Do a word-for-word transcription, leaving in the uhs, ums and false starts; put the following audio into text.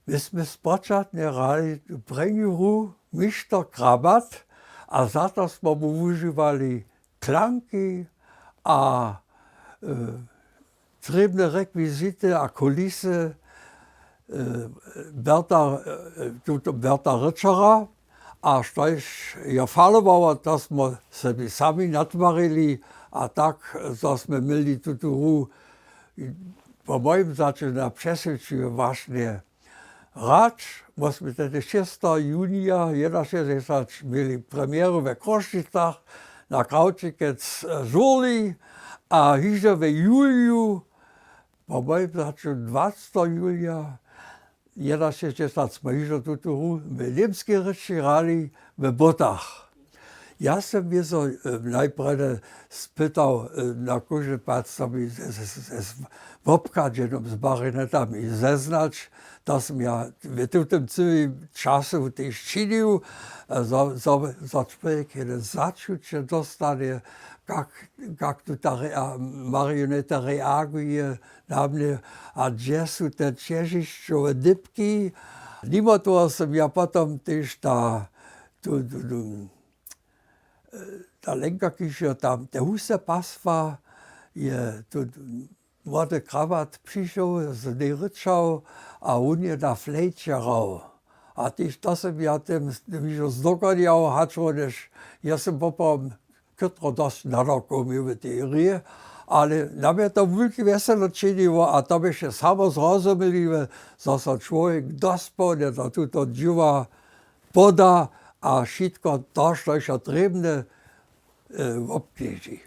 My smy spočatnje hrali tu prěnju hru mišter krabat, a za to smy mu wužiwali klanki a trěbne rekwizity a kulisy, Berta, tuto Berta Rytschera, a štož je falowało, to smy sebi sami natwarili. A tak, zo smy měli tutu hru po mojim začu na přeswědčenju wašnje hrać. Mósmy tehdy šesteho junija jedenašěsćdźesat měli premjeru we Chrósćicach na Krawčikec žurli, a hižo we juliju, po mojim začu dwaceteho julija jedenašěsćdźesat, smy hižo tutu hru w němskej rěči hrali w Bótach. Ja sym wězo najprjedy spytał na kóždy pad, co mi z wobchadźenym z marinetami zeznać, to sym ja w tutym cyłym času tež činił. Za čłowjek jeden začuće dóstanje, kak tu ta marioneta reaguje na mnje, a hdźe su te ćežišćowe dypki. Nimo toho sym ja potom tež ta ta lenka, kiž jo tam te husy pasła, je tu młody krabat přišoł z njej rěčał, a wón je na flejće hrał. A tež to sym ja tym hižo zdokonjał, hač wónež ja sym poprawom chytro dosć nadawkow měł w tej hrě, ale na mnje to wulke wjeselo činiło a to běše samo zrozumliwe, zo so čłowjek dospołnje do tuto dźěła poda a wšitko to, štož je trěbne, wobknježi.